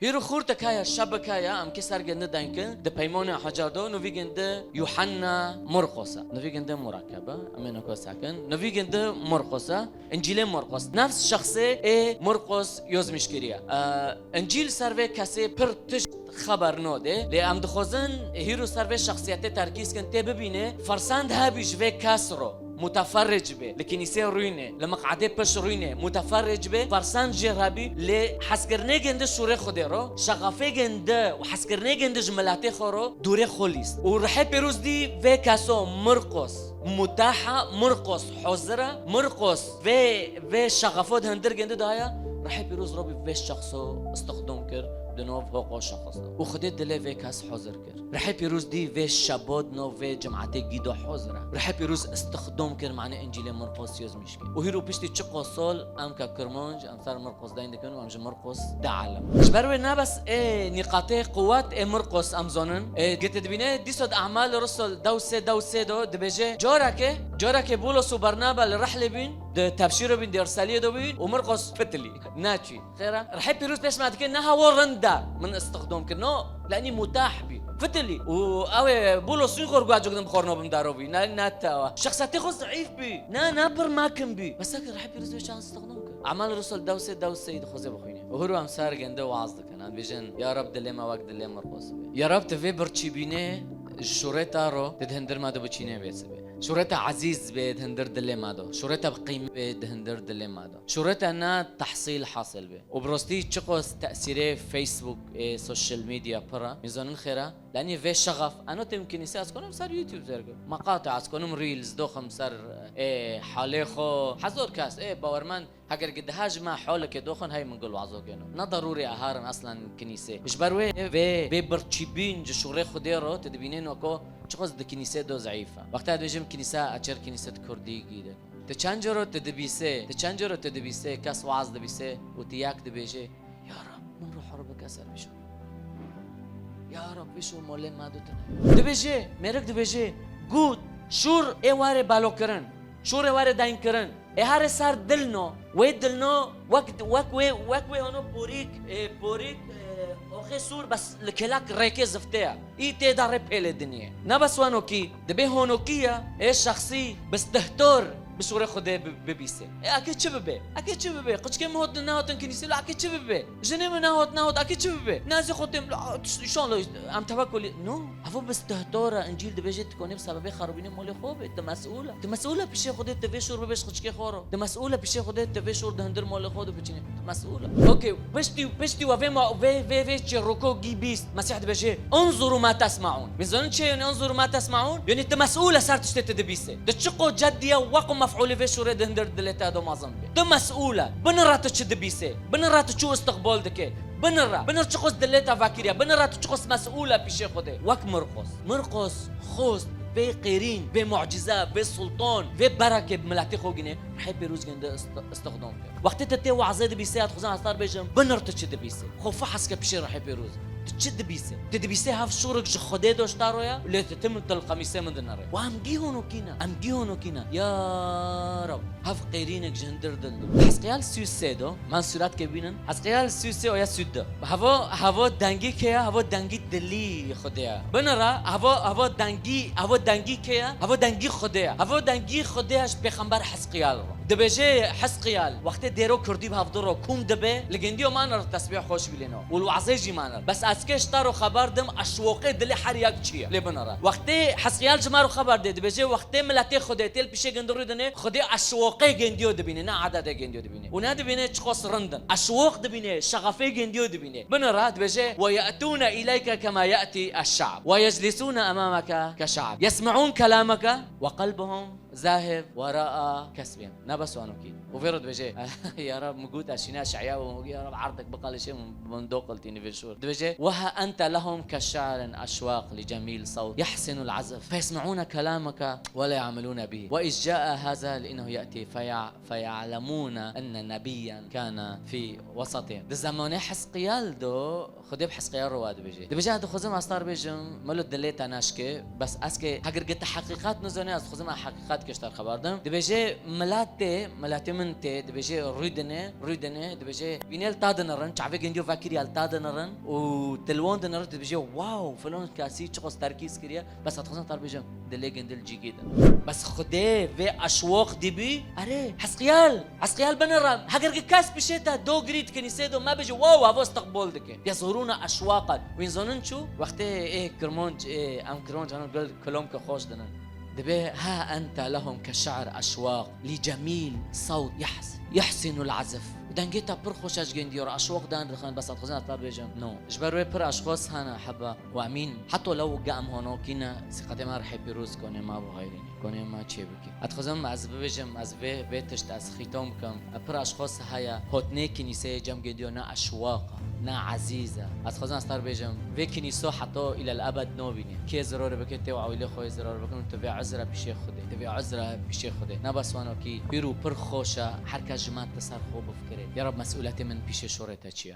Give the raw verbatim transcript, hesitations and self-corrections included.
Hîro xurtek heye, şebek heye, em kê ser gindi denkin, di peymanê Hecar de, nivî gindi Yuhanna Murqos e. Nivî gindi murekebe, em ê niko sekin. Nivî gindi Murqos e, Încîlê Murqos. Nefs şexsê ê Murqos yozmîş kiriye. E, Încîl ser vê kesê pir tişt xeber node, lê em dixwazin hîro ser vê şexsiyetê terkîz kin, tê bibîne, fersend hebî ji vê kes ro. Muteferric be, li kinîsê rûyne, li miqadê pişt rûyne, muteferric be, fersend jê re bî, lê hezkirinê gindi şûrê Xwedê ro, şexafê gindi û hezkirinê gindi ji miletê xwe ro, dûrê xwe lîst. Û Rihê Pîroz dî vê keso Mirqos mutah e, Mirqos hozir e, Mirqos vê, vê şexafo di hindir gindi daye, Rihê Pîroz ro bî vê şexso istixdom kir, di nav hoqo şexs de. Û Xwedê dilê vê kes hozir kir. Rihê Pîroz dî vê şebo di nav vê cemaetê gîdo hozir e. Rihê Pîroz istixdom kir, mane Încîlê Mirqos yozmîş kir. Û hîro piştî çiqo sol em ke Kirmanc, em ser Mirqos deyn dikin û em ji Mirqos dielin. Ji ber wê ne bes ê nîqatê quwet ê Mirqos em zonin. Ê, gê tu dibîne dîsa di Emal Rusul dew sê, dew sê do dibêje, carekê, carekê Bûlos û Bernaba li Rihlê bîn, di tebşîro bîn, di irseliyê do bîn û Mirqos fitilî. Neçî. Xêr e? Rihê Pîroz pêş me dike, ne hewa rind e min istixdom kir. No, lenî mutah bî. Fitilî. Û ew ê Bûlos wî xwe guhacik dim xorno bim darovî. Ne, ne te ew. Şexsiyetê xwe zeîf bî. Ne, ne pir mekim bî. Bes eke Rihê Pîroz vê çax istixdom kir. Emal Rusul dew sê, dew sê dixwaze bixwîne. Û hîro em ser gende waz dikin. Em dibêjin, Ya Rab, dilê me wek dilê Mirqos be. Ya Rab, tu vê birçîbînê ji şûrê te ro, tu di hindir me de biçînê vê sibê. Şûrê te ezîz be di hindir dilê me de. Şûrê te bi qîmet be di hindir dilê me de. Şûrê te ne tehsîl hasil be. Û bi rastî çiqas tesîrê Facebook ê social media pir e. Em zonin xêr e. Lenî vê şexaf, eno têm kinîse ez konim ser YouTube zergo. Maqate ez konim reels doxim ser ê halê xo. Hezor kes, ê bawermend, heger ki daha ji me haleke doxin hey min gul wazo keno. Ne darûrî eharin aslan kinîse. Ji ber wê vê, vê birçîbîn ji şûrê Xwedê ro, tu dibînê no ko çiqas di kinîse do zeîf e. Wexta dibêjim kinîse, açer kinîse di kurdî gîde. Ti çend coro ti dibîsê, ti çend coro ti dibîsê, kes waz dibîsê û ti yek dibêjê, Ya Rab, min ruh rû bike ser vî şûr. Ya Rab, vî şûr molê me dû tune. Dibêjê, mêrik dibêjê, gut, şûr ê warê balokirin, şûr ê warê daynkirin, ê harê ser dilno, wê dilno wek, wek wê, wek wê hono porîk, ê, porîk, ê, oxê sûr bes li kelak rêkê ziftê ye. Î tê de rê pêlê diniyê. Ne bes wano kî, dibê honokî ye, ê şexsî, bi stihtor, bi şûrê Xwedê bi-, bibîsê. Ê, eke çi bibe? Eke çi bibe? Quçikê min hot nehatin kinîsê, la eke çi bibe? Jinê min nehot, nehot, eke çi bibe? Nezî xwe têm, la, tişt, înşallah, em tevekulî. No, evo bi stihtor e, Încîl dibêje, tu konê bi sebebê xeribînê molê xwe be, tu mesûl e. Tu mesûl e pişê Xwedê, tu vê şûr bibêj quçikê xwe ro. Tu mesûl e pişê Xwedê, tu vê şûr di hindir molê xwe de biçînê. Tu mesûl e. Okey, piştî, piştî we vê ma-, vê, vê, vê çîroko gî bîst, Mesîh dibêje, "Unzuru ma tesmaun." Min zanin çi ye, yanî, "Unzuru ma tesmaun"? Yanî, tu mesûl e ser tiştê tu dibîsê. Tu çiqo ceddiye, wek û mef'ûlê vê şûrê di hindir dilê te do mezin bê. Tu mesûl e. Binira tu çi dibîsê. Binira tu çi istiqbal dike. Binira. Binir çiqos dilê te vekiriye. Binira tu çiqos mesûl e pişê Xwedê. Wek Mirqos. Mirqos xost vê qêrîn, vê mucize, vê sultan, vê berekê bi miletê xwe gine. Rihê Pêroz ginde ist-, istixdam kir. Wextê te tê wazê dibîsê, ez dixwazim hestar bêjim, binir tu çi dibîsê. Xwe fehs ke pişê Rihê Pêroz. Tu çi dibîsê? Tu dibîsê hev şûrik ji Xwedê doşta roya, lê tu tim til qemîsê min dinere. Wa em gî honokî ne. Em gî honokî ne. Ya Rab, hev qêrînek ji hindir dil do. Hezqiyal sî û sê do. Man sûret ke bînin. Hezqiyal sî û sê oya sî û du. Hevo, hevo dengî kê ye? Hevo dengî dilî Xwedê ye. Binira, hevo, hevo dengî, hevo dengî kê ye? Hevo dengî Xwedê ye. Hevo dengî Xwedê ye ji pêxember Hezqiyal re. Dibêje Hezqiyal, wextê dêro kurdî bi hevdu ro kûm dibe, li gendiyo man re tesbîh xweş bîlêno. Û li wazê jî man re. Bes ez kê ji te ro xeber dim, eşwoqê dilê her yek çi ye. Lê binira. Wextê Hezqiyal ji me ro xeber dê, dibêje wextê miletê Xwedê tê li pişê gindi rû dinê, Xwedê eşwoqê gendiyo dibîne, ne adedê gendiyo dibîne. Û ne dibîne çiqos rind in. Eşwoq dibîne, şexefê gendiyo dibîne. Binira dibêje, "Ve ye'tûne ileyke kema ye'tî eşşe'b. Ve yeclisûne emameke keşşe'b. Yesme'ûn kelameke ve qelbuhum zahib wera'a kesbihim." Ne bes wano kî. Û vê re dibêje, "Ya Rab, min got ez şîne şe'ya û min got, ya Rab, erdek biqelişê min, min doqiltînî vê şûr." Dibêje, "Ve ha ente lehum keşşe'rin eşwaq li cemîl sawt yehsinul azf. Feyesme'ûne kelameke ve la ye'melûne bihî. Ve iz ca'a haza li innehu ye'tî feya-, feye'lemûne enne nebiyyen kâne fî wesatihim." Di zemanê Hezqiyal do, Xwedê bi Hezqiyal re wa dibêje. Dibêje, "Ez dixwazim astar bêjim, melo dilê te neşke, bes ez ke heger ke te heqîqet nizane, ez dixwazim ez heqîqet ke ji te re xeber dim." Dibêje, "Miletê, miletê Min tê dibêje rûdine, rûdine, dibêje, wî nel ta dinirin, çavê gendiyo vekiriya li ta dinirin û tilwan dinirin, dibêje, wow, filon kesî çiqas terkîz kiriye, bes ez dixwazim te bêjim, dilê gindil cîgî din. Bes Xwedê vê eşwaq dibî, erê, Hezqiyal, Hezqiyal binire, heger ki kes bişê te, do girî di kinîsê do, me bêje, wow, hava istiqbol dike. Ya zorûna eşwaqan. Wîn zonin çû? Wextê ê Kirmanc, ê, em Kirmanc hano gel kilom ke xweş dinin. Dibê, ha ente lehum ke şe'r eşwaq, li cemîl sawt yahs-, yuhsinul azif. Dengê te pir xweş e ji gendiyo re, eşwaq dan dixin, bes ez dixwazim ez te bêjim. No. Ji ber wê pir eşxas hene heba. Û emîn, heta lew ge em honokî ne, sîqetê me rihê pîroz konê me bi xeyrî. Konê me çê bikî. Ez dixwazim ez bibêjim, ez vê, vê tişt ez xîtom bikim. E, pir eşxas heye, hotnê kinîseyê cem gendiyo ne eşwaq e, ne ezîz e. Ez dixwazim ez te bêjim, vê kinîso heta îlel ebed nobînê. Kê zirorê bike tê û ewîlê xwe yê ziror bikin û tu vê uzre pîşê Xwedê. Tu vê uzre pîşê Xwedê. Ne bes wano kî pîr û pir xweş e, her kes ji me te ser xwe bifikirê. Ya Reb, mesûletê min pîşê şorê te çi ye?